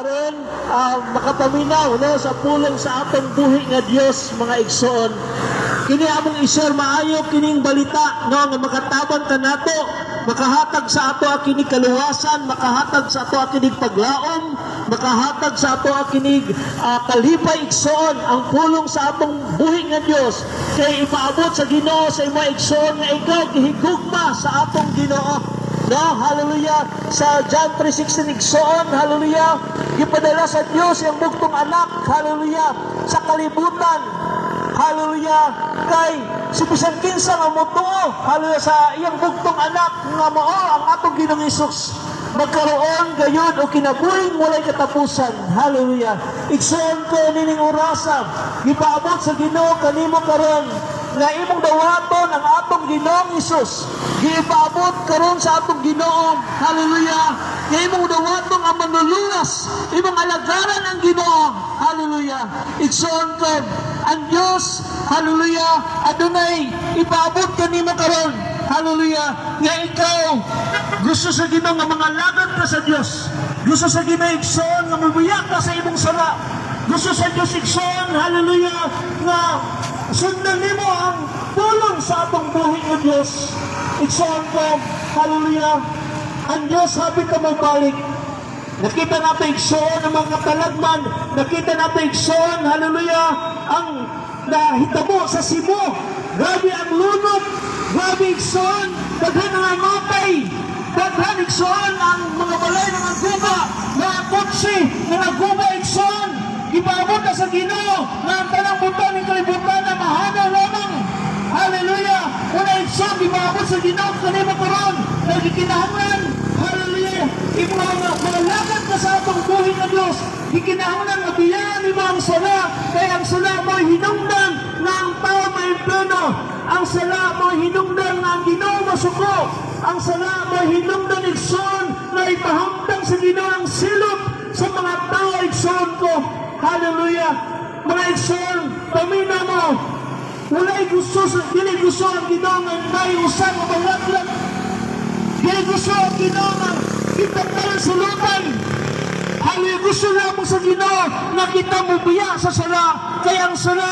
Aron makapaminaw, no, sa pulong sa atong buhi nga Dios, mga igsoon. Kini among i-share, maayo kining balita, no, nga makatabang kanato, makahatag sa ato kinig kaluwasan, makahatag sa ato kinig paglaom, makahatag sa ato kinig kalipay, igsoon, ang pulong sa atong buhi nga Dios kay ipaabot sa Ginoo sa imo, igsoon, nga ikaw gihigugma sa atong Ginoo. No, hallelujah. Sa John 3:16, igsoon, hallelujah. Gipadala sa Dios ang bugtong anak, hallelujah, sa kalibutan. Hallelujah. Kay si bisan kinsa nga motuo, hallelujah, sa iyang bugtong anak nga mao ang atong Ginoong Hesus, magkaroon gayud og kinabuhing walay katapusan. Hallelujah. Igsoon ko, nining orasa, gipaabot sa Ginoo kanimo karon nga imong dawaton ang atong Ginoong Hesus. Gipaabot karon sa atong Ginoo. Hallelujah. Nga imong dawaton ang manluluwas, imong alagaran ang Ginoo. Hallelujah. Igsoon ko, ang Dios, hallelujah, adunay ipaabot kanimo karon. Hallelujah. Nga ikaw gusto sa Ginoo nga mangalagad ka sa Dios. Gusto sa Ginoo, igsoon, nga mubiya ka sa imong sala. Gusto sa Dios, igsoon, hallelujah, nga sundan nimo ang pulong sa atong buhi nga Dios. Igsoon ko, hallelujah, ang Dios hapit ka mobalik. Nakita nato, igsoon, ang mga talagman. Nakita nato, igsoon, hallelujah, ang nahitabo sa Cebu. Grabe ang lunod. Grabe, igsoon. Daghan ang namatay. Daghan, igsoon, ang mga balay nga naguba, mga kotse nga naguba, igsoon. Ipaabot na sa Ginoo nga ang tanang butang ng kalibutan na mahanaw lamang. Hallelujah! Una, igsoon, ipaabot sa Ginoo kanimo karon. Nagkinahanglan, hallelujah, imo mga lakad ka sa atong buhi nga Dios. Gikinahanglan nga biyaan nimo ang sala, kay ang sala mo'y hinungdan nga ang tao maimpyerno. Ang sala mo'y hinungdan nga ang Ginoo masuko. Ang sala mo'y hinungdan, igsoon, na ipahamtang sa Ginoo ang silot sa mga tao, igsoon ko. Hallelujah! Mga igsoon, pamina mo. Walay gusto, dili gusto ang Ginoo nga naay usa nga malaglag. Dili gusto ang Ginoo nga kita tayo sulutan. Hallelujah, gusto lamang sa Ginoo nga kita mubiya sa sala. Kaya ang sala,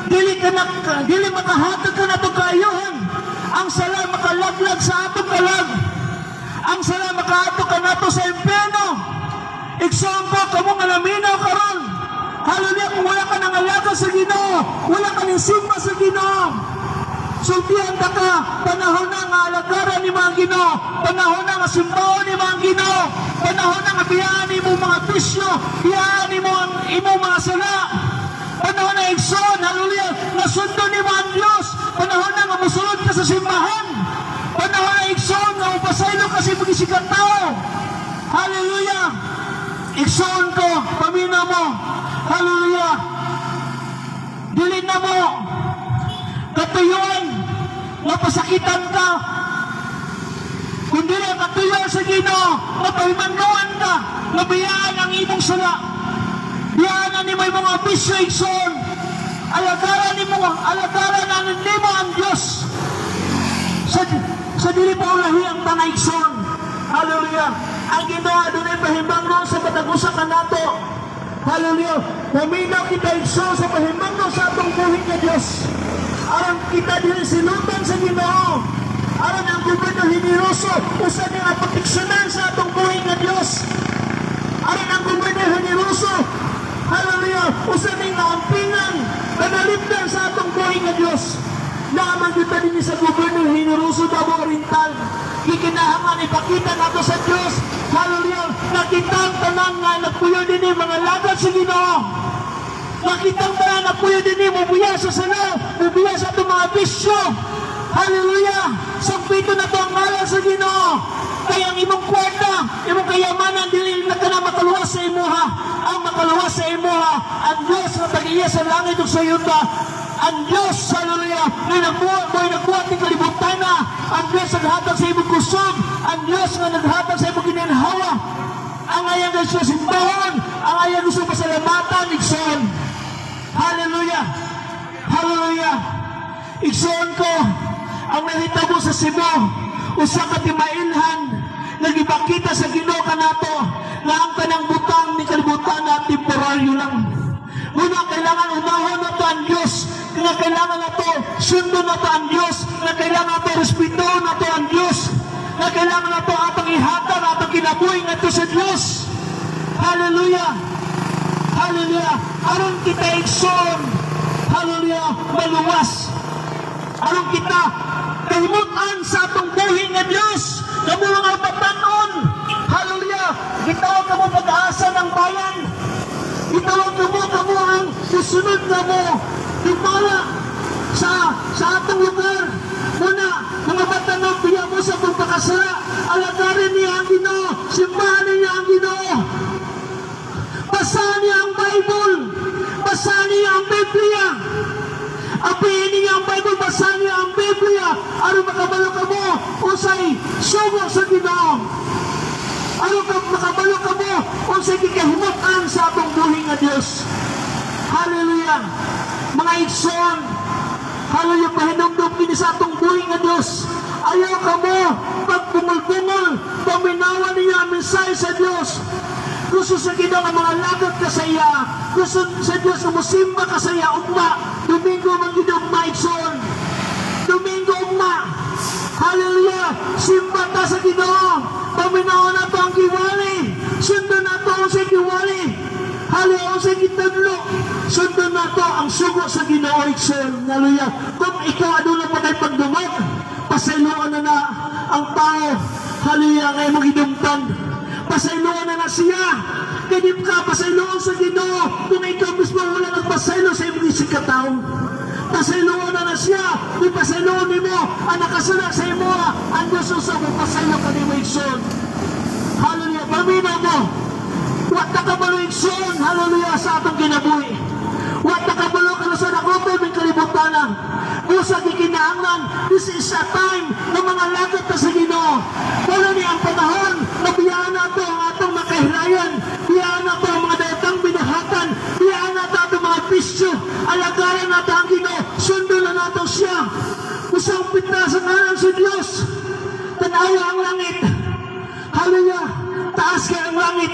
dili ka na, dili makahatag kanato kaayuhan. Ang sala makalaglag sa atong kalag. Ang sala makaadto kanato sa impyerno. Igsoon ko, kamo nga naminaw karon. Hallelujah, kung wala ka nang alaga sa Ginoo, wala ka ning simba sa Ginoo. Sultihan ta ka, panahon na nga alagaran nimo ang Ginoo, panahon na nga simbahon nimo ang Ginoo, panahon na nga biyaan nimo mga bisyo, biyaan nimo ang imong mga sala. Panahon na, igsoon, hallelujah, nga sundon nimo ang Dios, panahon na nga musulod ka sa simbahan. Panahon na, igsoon, nga mupasaylo ka sa imong isigkatawo. Hallelujah! Igsoon ko, pamina mo. Hallelujah! Dili na mo katuyuan nga pasakitan ka. Kung dili ang katuyuan sa Ginoo, mapahimanuan ka, mabiyaan ang imong sala. Biyaan na nimo imong mga bisyo, igsoon. Alagaran nimo, alagaran na nimo ang Dios. Sa dili pa ulahi ang tanay, igsoon. Hallelujah. Ang Ginoo adunay pahimangno sa matag usa kanato. Hallelujah. Paminaw kita, igsoon, sa pahimangno sa atong buhi nga Dios. Aron kita dili silutan sa Ginoo. Aron ang gobyerno heneroso usa ni nga proteksyonan sa atong buhi nga Dios. Aron ang gobyerno heneroso, hallelujah, usa ni nga ampingan panalipdan sa atong buhi nga Dios. Naaman kita din sa gobyerno heneroso Davao Oriental. Gikinahanglan ipakita nato sa Dios, hallelujah, na kitang tanan nga nagpuyo dinhi mangalagad sa Ginoo. Nakitang tanan nagpuyo dinhi mubiya sa sala, mubiya sa atong mga bisyo. Hallelujah! Sangpito nato ang ngalan sa Ginoo. Kaya ang imong kwarta, imong kayamanan, dili na ka na makaluwas sa imuha. Ang makaluwas sa imuha, ang Diyos nga tag-iya sa langit ug sa yuta. Ang Diyos, hallelujah, na nagbuhat mo'y nagbuhat ng kalibutan na. Ang Diyos nga naghatag sa imong kusog. Ang Diyos nga naghatag sa imong gininhawa. Ang ayang gusto simbahon, ang ayang gusto pasalamatan, igsoon. Hallelujah! Hallelujah! Igsoon ko, ang nahitabo sa Cebu, usa ka timailhan, nagipakita sa Ginoo kanato, nga ang tanang butang ni kalibutan. kailangan nato sundon nato ang Dios, nga kailangan nato respeto nato ang Dios, nga kailangan nato atong ihatag atong kinabuhi ngadto sa Dios. Hallelujah! Hallelujah! Aron kita, igsoon, hallelujah, maluwas. Aron kita kahimutan sa atong buhi nga Dios, kamo mga batanon. Hallelujah! Gitawag kamo pag-asa ng bayan. Gitawag kamo kamo ang susunod na mo dumala sa atong lugar. Muna, mga batanon, biya mo sa pagpakasala. Alagarin niya ang Ginoo, simbahan niya ang Ginoo. Basahan niya ang Bible. Basahan niya ang Biblia. Apihin niya ang Bible, basahan niya ang Biblia. Aron makabalo ka mo, unsay sugo sa Ginoo. Aron ka makabalo ka mo, unsay gikahimutan sa atong buhi nga Dios. Hallelujah. Mga igsoon, hallelujah, pahinumdum kini sa atong buhi nga Dios. Ayaw ka mo, pagbungol-bungol, paminawan niya ang mensahe sa Dios. Gusto sa Ginoo nga mga lagot ka sa iya. Gusto sa Dios nga musimba ka sa iya ugma. Domingo man gid ugma, igsoon. Domingo ugma. Hallelujah! Simba ta sa Ginoo. Paminawon nato ang giwali. Sundon nato ang sa giwali. Hallelujah, sa gitudlo. Sundon nato ang sugo sa Ginoo, igsoon. Hallelujah. Kung ikaw aduna pa kay pagdungog, pasayloan na na ang tao. Hallelujah, nga imong gidumtan. Pasayloan na na siya. Kay di ka pasayloan sa Ginoo kung ikaw mismo wala nagpasaylo sa imong isigkatawo. Pasayloan na na siya. Kung pasayloan nimo ang nakasala sa imo, ang Diyos usab mo pasaylo kanimo, igsoon. Hallelujah. Paminaw mo. Wa ta kabalo, igsoon. Hallelujah, sa atong kinabuhi. Wa ta kabalo kanus-a dakuton ang kalibutan. Busa gikinahanglan, this is a time ng mga lagot ta sa Ginoo. Wala ni ang panahon na biyaan nato ang atong makahilayan, biyaan nato ang mga daotang binuhatan, biyaan nato atong mga bisyo, alagaran nato ang Ginoo, sundon na nato siya. Musampit na sa ngalan sa Diyos. Tanawa ang langit. Hallelujah. Taas kay ang langit.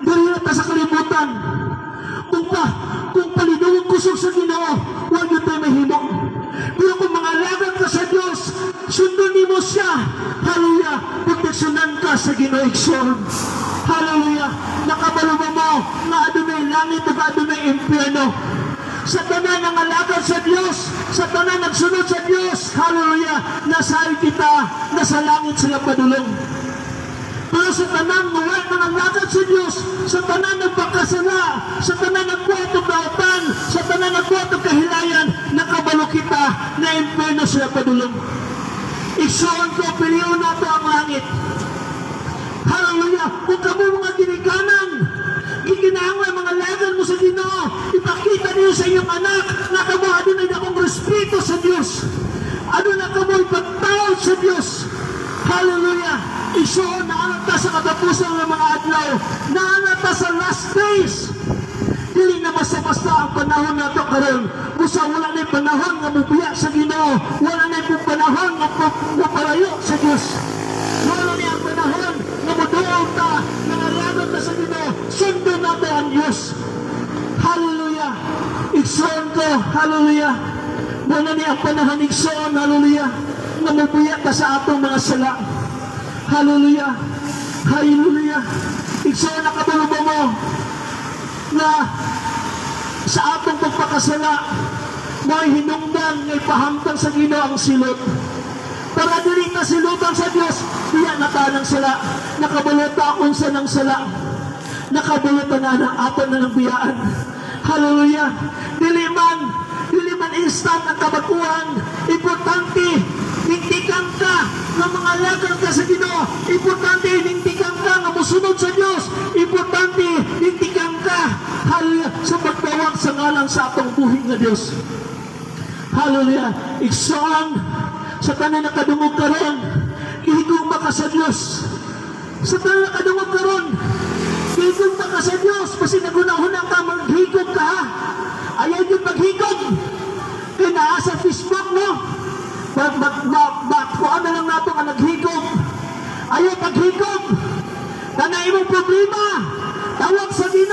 Dili na ta sa kalibutan. Kung palidugong kusog sa Ginoo, huwag yun tayo mahimo. Pero kung mga lagat ka sa Diyos, sundon nimo siya. Hallelujah. Proteksyonan ka sa Ginoo, igsoon. Hallelujah. Nakabalo ba mo nga adunay langit ug adunay impyerno? Sa tanan nga alagad sa Dios, sa tanan nagsunod sa Dios, hallelujah, nasa kita, nasa langit sila padulong. Pero sa tanan nga wala nang alagad sa Dios, sa tanan nagpakasala, sa tanan nagbuhat og daotan, sa tanan nagbuhat og kahilayan, nakabalo kita na impyerno sila padulong. Igsoon ko, pilion nato ang langit. Hallelujah! Kung kamo mga ginikanan, gikinahanglan mga lagan mo sa Ginoo, ipakita niyo sa inyong anak na kamo adunay dakong respeto sa Dios. Aduna kamo ipagtawag sa Dios. Hallelujah! Igsoon, naa ta sa katapusan ng mga adlaw. Naa ta sa last days. Dili na basta-basta ang panahon nato karon. Busa wala na panahon nga mubiya sa Ginoo. Wala na panahon nga mupalayo sa Dios. Wala na ang panahon nga muduol ta, nga nalagot ta sa Ginoo. Sundon nato ang Dios. Hallelujah! Igsoon ko, hallelujah. Wala ni ang panahon, igsoon, hallelujah, nga mubiya ta sa atong mga sala. Hallelujah! Hallelujah! Igsoon, nakabalo ba mo na sa atong pagpakasala, may hinungdan nga ipahamtang sa Ginoo ang silot? Para dili na silutan sa Dios, biya na ta ng sala. Nakabalo ta unsa ng sala. Nakabalo ta na na ato na ng biyaan. Hallelujah. Dili man instant ang kabaguhan. Importante, nintikan ka nga mga lagan ka sa Ginoo. Importante, nintikan ka nga musunod sa Dios. Importante, nintikan ka, hallelujah, sa pagtawag sa ngalan sa atong buhi nga Dios. Hallelujah. Igsoon, sa tanan nakadungog karon, gihigugma ka sa Dios. Sa tanan nakadungog karon, gihigugma ka sa Dios. Basi naguna-huna ka maghigog ka, ha. Ayaw yung maghigog. Kaya naa sa Facebook, no? Ba, kuan na lang nato nga naghigog. Ayaw paghigog. Kana imong problema. Tawag sa Ginoo.